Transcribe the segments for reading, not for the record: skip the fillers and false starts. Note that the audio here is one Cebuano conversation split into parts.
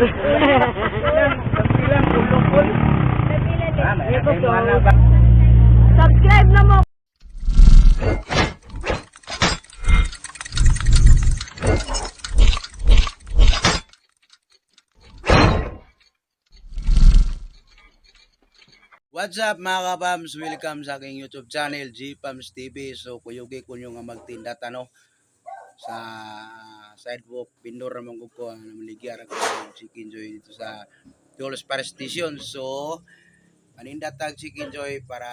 Ilang, ilang ulokol. Ah, may mga na ba? Subscribe na mo. What's up, mga kapams? Welcome sa aking YouTube channel, GPams TV. So, kuyugi ko nyo nga magtinda tano sa sidewalk. Pindor naman ko ko ang namaligya ko ng Chicken Joy dito sa Dolos Paris Station. So, paninda tag Chicken Joy para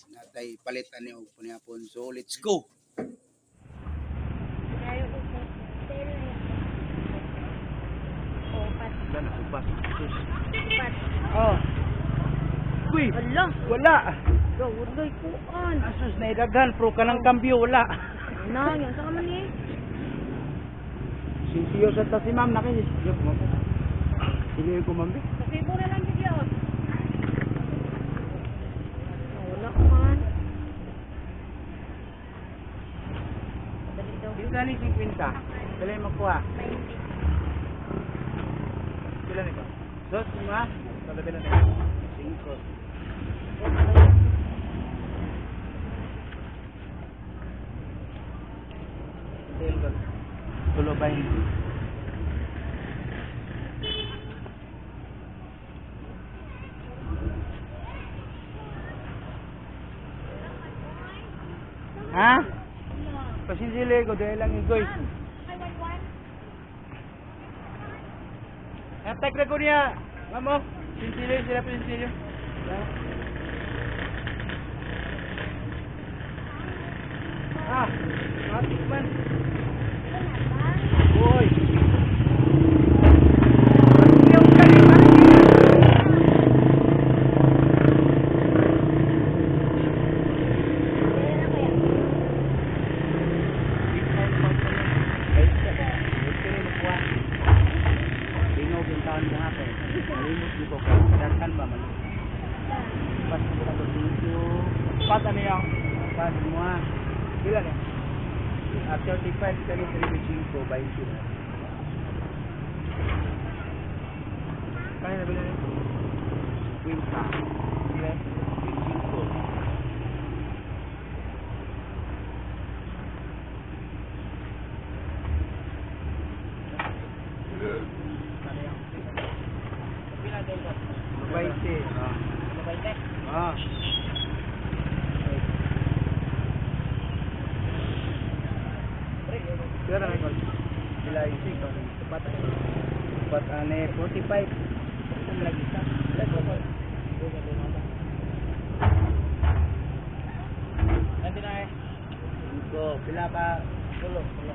natay palitan ni og punihapon. So, let's go! Wala na, upas. Sus. Oh. Uy, Ala, wala. gawudoy kuan. Asus, naidaghan, pro ka ng kambyo, wala. Na, yan sa kaman eh. Sinsiyo sa ta si ma'am, nakinis. Sino yung kumambi? Pasibo na lang gid yun. Wala man. Dali daw. Dito na ni 50. Pila yung makuha? 20. Pila nito? Dos, mga? Pila nito? Cinco. Tulo ba yun? Ha? Pasinsili ko dahil lang igoy. Natag na ko niya. Mamo, sinsili sila sinsili. Ah, matik man. Uy. Yung kalima. Tingog yung taon mo nga kay. Malimot di ko kay. Daghan ba man? Pas ko ka thank you. Pat ano yung? Pas mo ah. Pila niya? At 35 kani 35 20 na. Kaya na pila niya? 50. Pila? 25. Ano yung? Pila din ba? 20. Ah. Ano ba ite? Ah. Pila na ngayon? Pila yung siko. Upat. Upat ane 45. Ito lagi sa. Pila ko ko. Nanti na eh. Cinco. Pila ka? Tulo, tulo.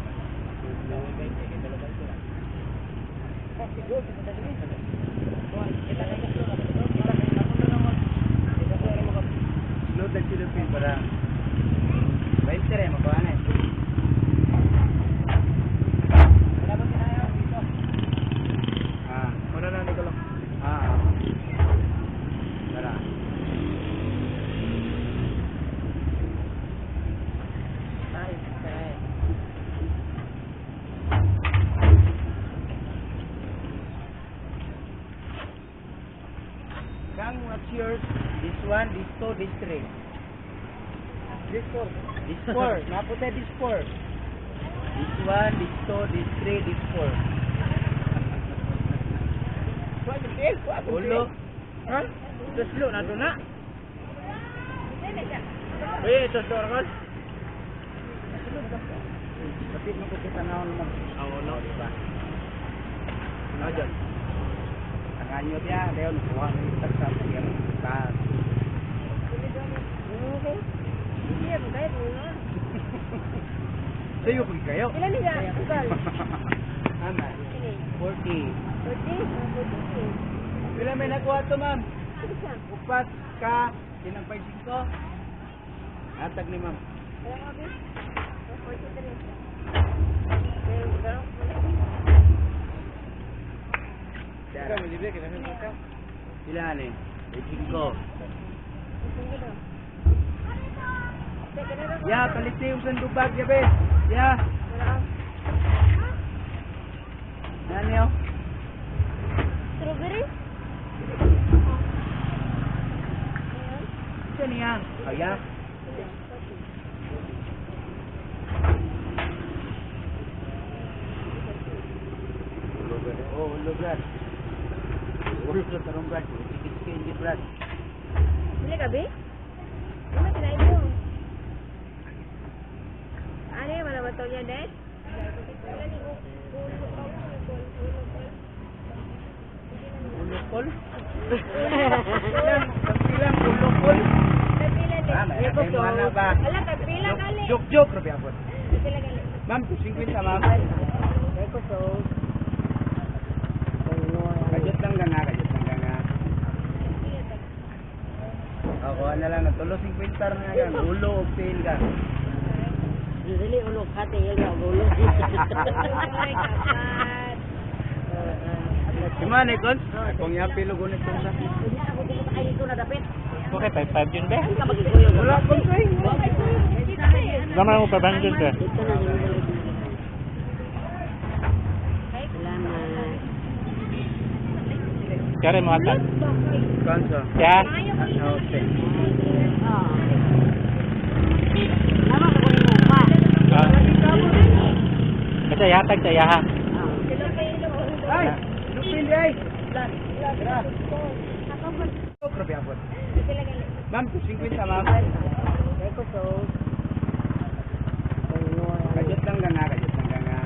Tulo, 20, kay tulo, 20 lang. Oh, siguro, kita na Kita na kita na kita na Slow tag sila pin para 20 rin makuha na eh. Wala ba kinayo dito? Ah. Wala na, Nicolo. Ah. Tara. Ay, ay. Kang, what's yours? This one, this two, this three. This four. This four. Napunta this four. This one, this two, this three, this four. Ulo. Ha? Tuslo na to na. Uy, tuslo ra kon. Pati mo ko kita na mag. Aw, no. Di ba? No, dyan. Tanganyo niya, Leon, kuha ng isang sa yan. Taas. Okay. Hindi mo kaya mo na. Sa'yo ko kayo. Ilan niya? Uncle. Ama, Ini. 40. 40? 40. Pila may nakuha to, ma'am? Ano siya? Upat ka, sinampay singko. Atag ni ma'am. Wala ka ba? 43. Pero, pero, Tara. Pila ni? 25. Ya, palit na yung sandubag, ya, be. Ya. Nani, oh. Pila? Ulo ba? Oh, ulo Brad. Ulo sa tarong Brad. Tikit hindi Brad. Dili ka, be? Ano kinain mo? Ano yung mga bato niya, Des? Ulokol? Ilang, ilang ulokol? Kapila Ah, may may mga na ba? Ala, kapila gali. Joke, joke, grabe abot. Kapila gali. Ma'am, 50 ma'am. Kajot lang ka nga, kajot lang ka nga. Ako na lang, tulo 50 na yan. Ulo o tail ka. Dili ulo kate yelo ulo. Ay, kapat. Ima, Nikon? Kung yapilo gunit ko sa. Okay, 5-5 yun be. Wala kong say. Lama mo 500 be. Dito na Salamat. Kare mo atan. Kanso. Ya. Okay. Oh. Nama ka kunin mo pa. Ah. Kasi yatag sa yaha. Ay! Lupin di ay! Tara. Grabe abot. Ma'am, 50 ma'am. Kajot lang ka nga, kajot lang ka nga.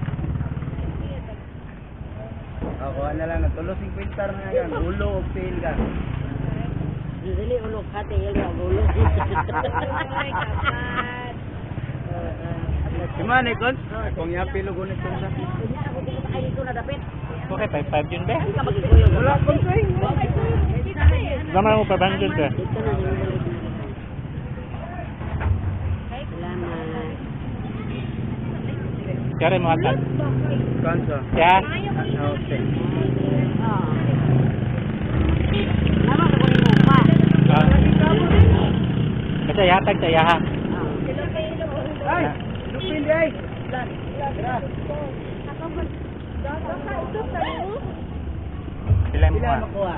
Ako na lang, tulo 50 na yan. Ulo o tail ka. Dili ulo kate yelo ulo. Ay, kapat. Ima, Nikon? Kung yapilo gunit ko sa. Okay, 5-5 yun be. Wala kong say. Lama mo 500 be. Dito na Salamat. Kare mo atan. Kanso. Ya. Okay. Oh. Nama ka kunin mo pa. Ah. Kasi yatag sa yaha. Ay! Lupin di ay! Tara. Pila mo Pila ah. makuha?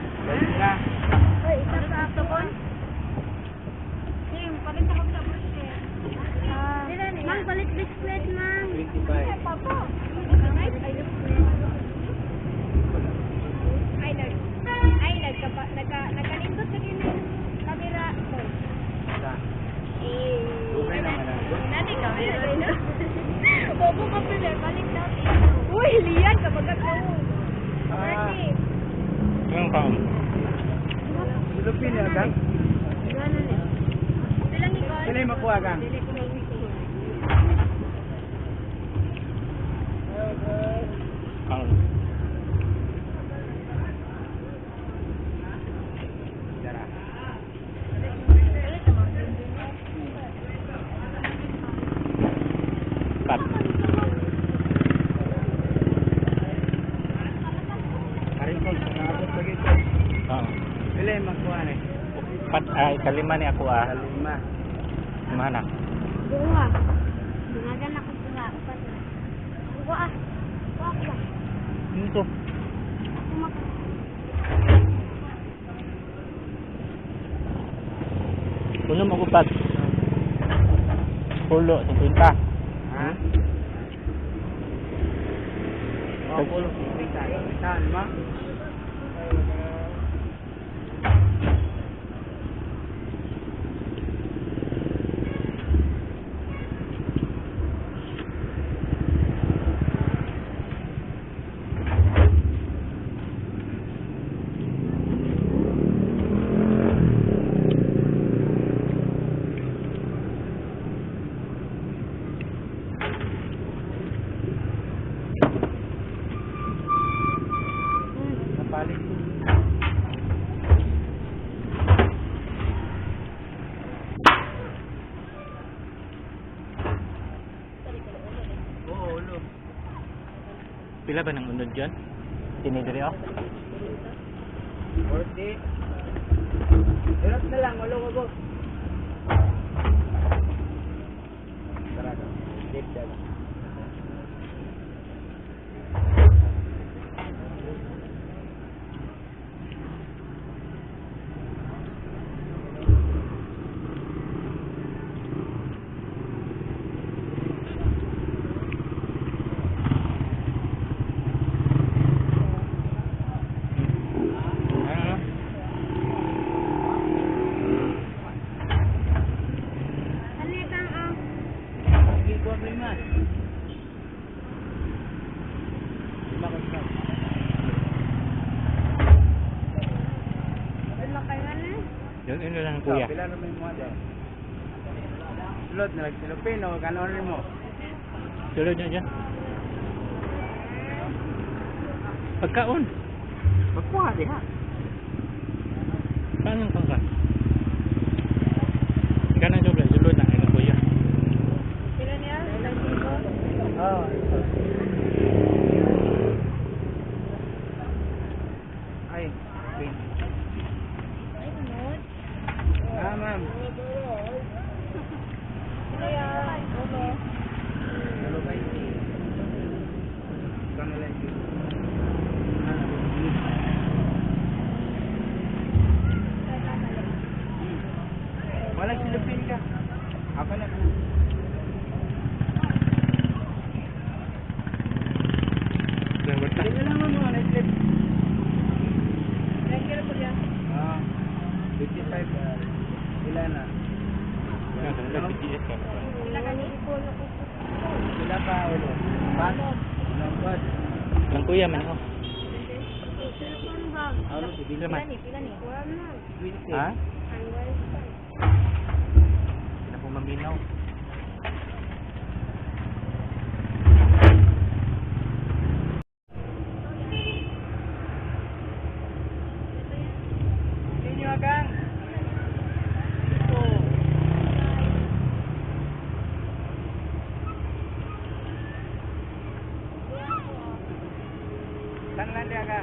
Ay, na. Mang, balik biskwit, mang. 25. Ay, nag, ay, nagkapa, nagka, nagkanindot sa kini kamera ko. Sa. Eh, Okay naman ah. Nani kamera na. Bobo ka pala, balik natin. Uy, liyan kapag ako. Ah, Yung kaon. Lupin na kang. Bilang ikaw. Pila yung makuha kang? Kaon. Tara. Pat. Karin ko, nakabot pa gito. Oo. Pila yung makuha na eh? Pat ay kalima ni ako ah. Kalima. Lima na. Buwa. Dungagan ako sa upat na. Buwa ah. Buwa ko ba? Ito. Puno mo kupat. Pulo, 50. Ha? Oh, pulo, 50. Saan ma? Napalit. Oo, ulo. Pila ba ng unod yun? Tinidiri oh. 40. Hirap na lang, ulo ko boss. Tara ka. Dip dag. Ano lang kuya. Pila na may mga dyan. Sulod na lang Pilipino, kanon mo. Sulod na dyan. Pagkaon. Magkuha diha. Saan yung pangka? Ikaw na sobre, sulod na kay kuya. Pila niya? 35? Oo. Ay, wait. Ay, unod. Ah, ma'am. Pila yan? Uno. Dalo ba yun? Ikaw na lang yun. Walang silupin ka. Ako na. Driver ta. Hindi na lang mo, na-slip. Ilang kilo po yan? Ah, 55. Sila na. BTS ka. Pila gani? Sila pa ulo. Pat. Longkod. Lang kuya man ako. Cellphone bag. Ano si Pila man. Pila ni? Wala na. Ha? Ang wala. Sila po maminaw. Inyo agang. Ito. Tanglan dia ka.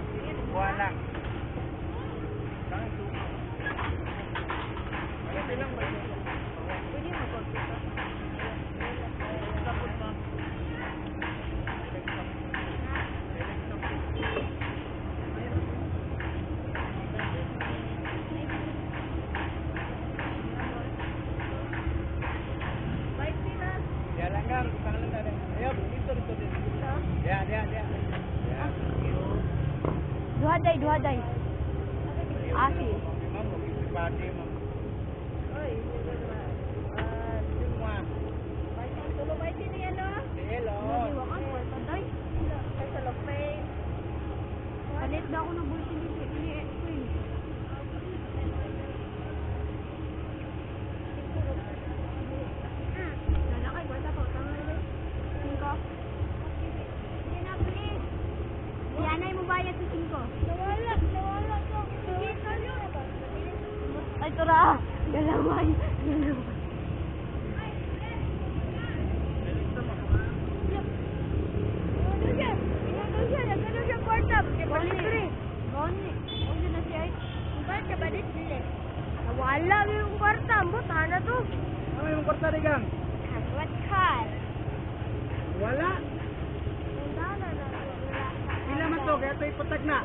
Buwan lang. Pwede magpagpita. Tapos ba? Ya lang kang, tanglan na rin. Ayaw, dito dito dito. Ya, ya, ya. Ya. Duha day, duha day. Asi. Ma'am, mag-ipipati mo. Oy, Lima. tulo ba niya no? Hello. Wa ka kwarta day. Sa Lopez. Palit na ako ng bulsin dito. Ini Queen. Wala kay kwarta pa utang na rin. Singko. Sige na, please. Yanay mo bayad sa singko. Nawala, nawala ko. Sige, kayo. Ay, tura. Galamay. Galamay. Wala yung kwarta, ambot na to. Ano yung kwarta di gang? What car? Wala. Pila man to, kaya ito ipatag na.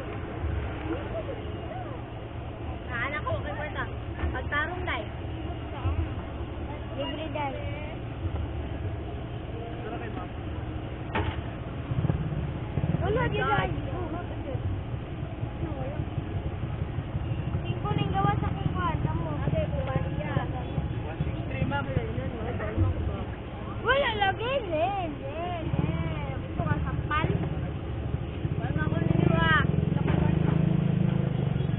Naanak ko kay kwarta. Pagtarong day. Libre day. Wala di day. Singko ning gawa sa akong kwarta mo. Ate, bumaliya. 163 ma'am. Wala lagi. Le, le, le. Gusto ka sampal? Wala ko ninyo ah.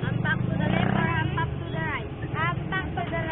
I'm back to the left or I'm back to the right? I'm back to the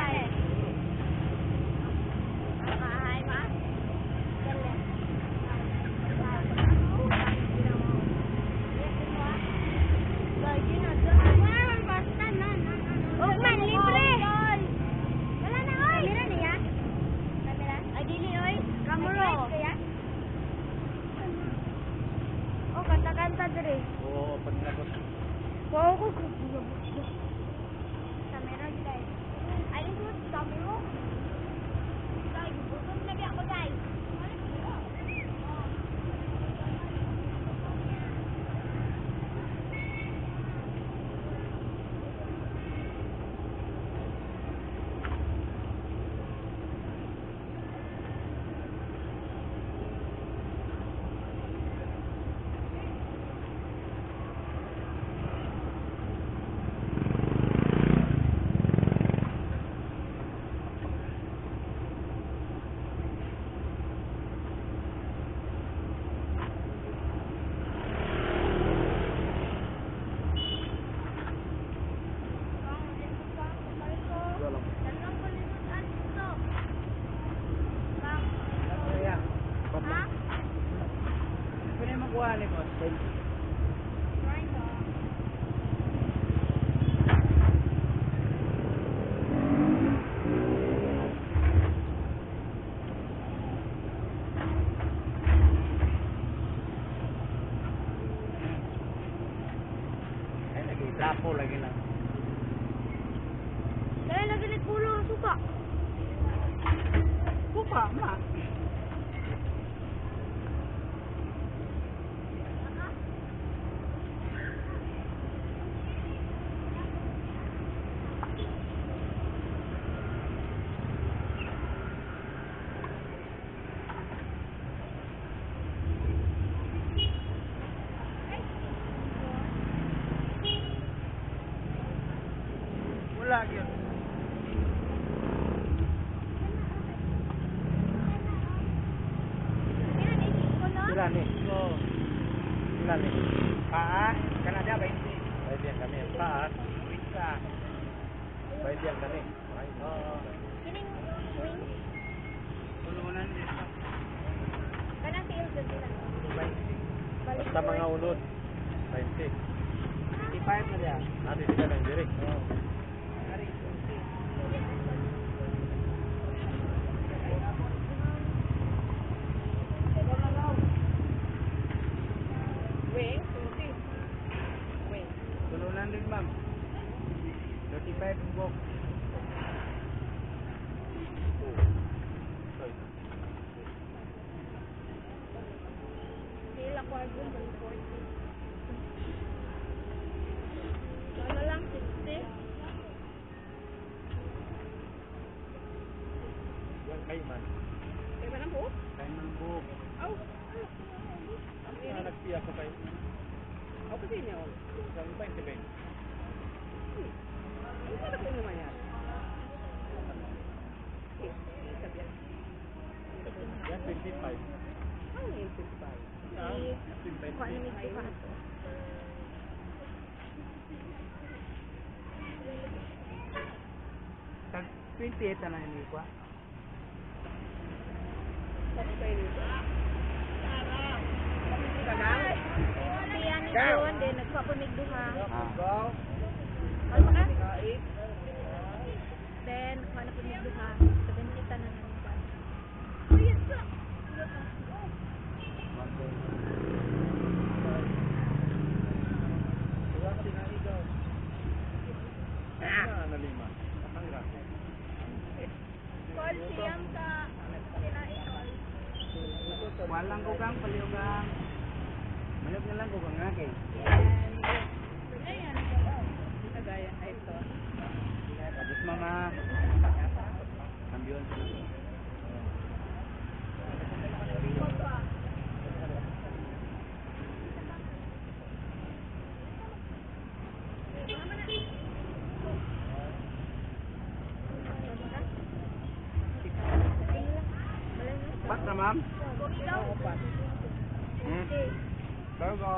Pila ni boss? 20. Ay, lagi trapo lagi lang. Kaya lagi nagkulo ang suka. Kupa, ma. Wala gyud. Pila ni? Oo. Pila ni? Paa, Canada 20. 20 ang kami. Paa, Wisa. 20 ang kami. Oo. Kining wings. Tulunan din. Kanang tail dyan sila. 20. Basta mga unod. 20. 25 na diya. Ate sila ng direct. Oo. Ari, 20. Wings, 20. Wings. Tulunan din, ma'am. 35 ang box. Tail ako ay 140. Ano lang, 60? Yan kayo man. Kaya ba ng buhok? Kain man buhok. Aw! Ano nagpiya ko kayo? Aw, kasi niya. oh. Sabi pa yung 20. Ano ba na naman yan? Eh, sabi yan. Yan 25. Ano yung 25? Ah, Kuha na may duha ato. Tag 28 na lang ini ko. Sabi ko yun. Siya ni John, then nagkuha po mig duha. Ah. Go. Ano ka? Then, kuha na po mig duha. 70 na lang siya. Ah, na lima. Ang grabe. Call siyam sa kinain. Walang ko kang paliugang. Malog na lang ko kang nga kay. Kagaya ay ito. Tapos mama. Kambiyon sila. Pat na ma'am. Hmm. Go go.